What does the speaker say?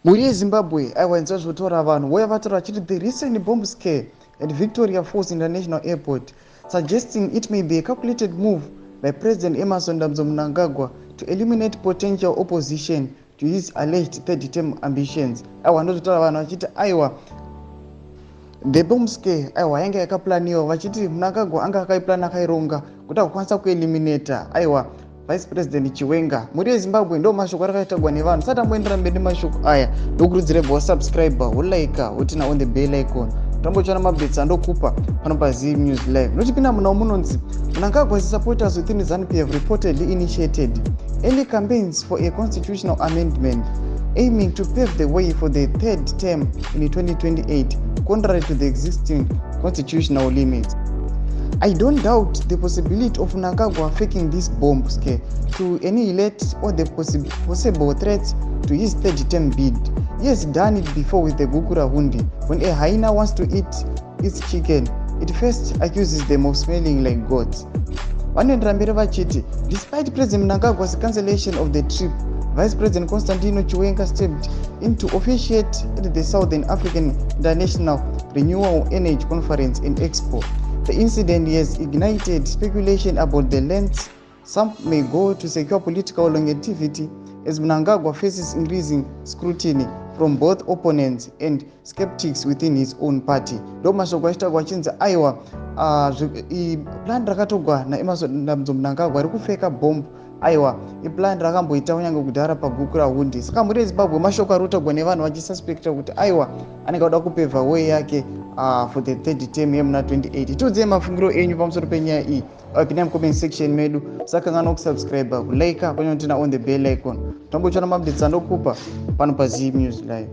Mhuri yeZimbabwe, aiwa, inzwa zvotaura vanhu. Vouya vataura vachiti the recent bomb scare at Victoria Falls International Airport, suggesting it may be a calculated move by President Emmerson Dambudzo Mnangagwa to eliminate potential opposition to his alleged third term ambitions. Aiwa, ndozvotaura vanhu vachiti aiwa, the bomb scare, aiwa, yange yakaplaniwa, vachiti Mnangagwa anga akaiplana, akaironga kuti akukwanisa kueliminata, aiwa, Vice President Chiwenga. Mhuri yeZimbabwe, ndo mashoko arakaitagwa nevanhu. Sati amboendera mberi nemashoko aya, ndokurudzira bva wasubscribe, wolike, woturn on the bell icon, tambochiona maupdates andokupa pano paZim News Live. Nochipinda munhau munonzi Mnangagwa's supporters within ZANU-PF reportedly initiated early campaigns for a constitutional amendment aiming to pave the way for the third term in 2028, contrary to the existing constitutional limits. "I don't doubt the possibility of Mnangagwa faking this bomb scare to annihilate all the possible threats to his third term bid. He has done it before with the Gukurahundi. When a hyena wants to eat its chicken, it first accuses them of smelling like goats." Vanoendera mberi vachiti despite President Mnangagwa's cancellation of the trip, Vice President Constantino Chiwenga stepped in to officiate at the Southern African International Renewable Energy Conference and Expo. The incident has ignited speculation about the lengths some may go to secure political longevity as Mnangagwa faces increasing scrutiny from both opponents and skeptics within his own party. Ndo mashoko achitaurwa achinzi aiwa, plan rakatogwa naEmmerson Dambudzo Mnangagwa rekufeka bomb, aiwa, iplan rakamboita kunyange kudhara paGukurahundi. Saka mhuri yeZimbabwe, mashoko ari kutagwa nevanhu vachisuspecta kuti aiwa, anenge auda kupeva way yake for the third term yemuna 28. Tiudzei mafungiro enyu pamusoro penyaya iyi, pinai mucomment section medu. Musakanganwa kusubscribe, kulike, panyanoturn on the bell icon, tambochiona maupdates andokupa pano paZim News Live.